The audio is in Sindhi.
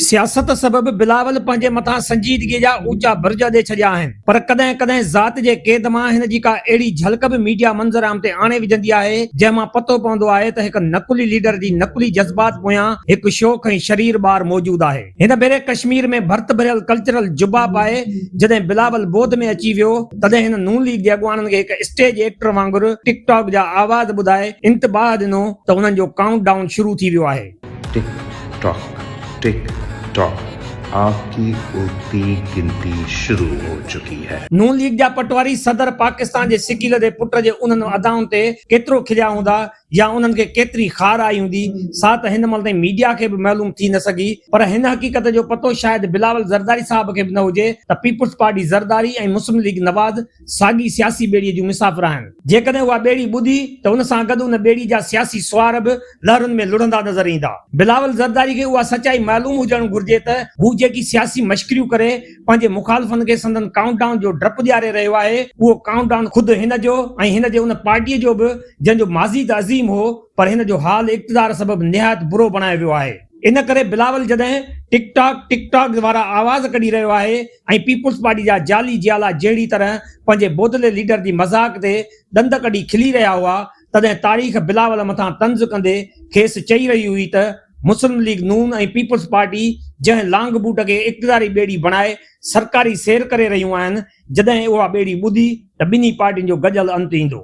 سياست سبب بلاول پنهنجي مٿان سنجيدگيء جا اوچا برج اڏي ڇڏيا آهن پر ڪڏهن ڪڏهن ذات جي قيد مان هن جي ڪا اهڙي جهلڪ به ميڊيا منظرعام تي آڻي وجهندي آهي جنهن مان پتو پوندو آهي ته هڪ نقلي ليڊر جي نقلي جذبات پويان هڪ شوخ ۽ شرير ٻار موجود آهي. هن ڀيري ڪشمير ۾ ڀرت ڀريل ڪلچرل جبا پائي جڏهن بلاول بود ۾ اچي ويو تڏهن هن نون ليگ جي اڳواڻن کي هڪ اسٽيج ايڪٽر وانگر ٽڪ ٽاڪ جا آواز ٻڌائي انتباهه ڏنو ته انهن جو ڪائونٽ ڊائون شروع ٿي ويو آهي. ٽڪ ٽاڪ ٽڪ ٽاڪ آپ ڪي اڙتي گنتي شروع هو چڪي هي. نون ليگ جا پٽواري صدر پاڪستان جي سڪيل جي پٽ جي انهن ادائن تي ڪيترو کليا هوندا يا انهن کي ڪيتري خار آئي هوندي سا ته هن مهل تائين ميڊيا کي به معلوم ٿي نه سگهي پر هن حقيقت جو پتو شايد بلاول زرداري صاحب کي به نه هجي ته پيپلز پارٽي زرداري ۽ مسلم ليگ نواز ساڳي سياسي ٻيڙي جون مسافر آهن. جيڪڏهن اها ٻيڙي ٻڏي ته ان سان گڏ ان ٻيڙي جا سياسي سوار به لهرن ۾ لڙهندا نظر ايندا. بلاول زرداري کي اها سچائي معلوم هجڻ گهرجي ته هو جيڪي سياسي مشڪريون ڪري پنهنجي مخالفن کي سندن ڪائونٽ ڊائون جو ڊپ ڏياري رهيو آهي اهو ڪائونٽ ڊائون خود هن جو ۽ هن جي ان پارٽيء جو به جنهن جو ماضي ته عظيم هو پر هن جو حال اقتدار سبب نهايت برو بڻايو ويو آهي. ان ڪري بلاول جڏهن ٽڪ ٽاڪ ٽڪ ٽاڪ وارا آواز ڪڍي رهيو آهي ۽ پيپلز پارٽي جا جعلي جيالا جهڙي طرح پنهنجي بودلي ليڊر جي مذاق تي ڏند ڪڍي کلي رهيا هئا تڏهن تاريخ بلاول مٿان طنز ڪندي کيس چئي رهي هئي ته مسلم ليگ نون ۽ پيپلز پارٽي جنهن لانگ بوٽ کي اقتداري ٻيڙي بڻائي سرڪاري سير ڪري رهيون آهن جڏهن اها ٻيڙي ٻڏي ته ٻنهي پارٽين جو گڏيل انت ايندو.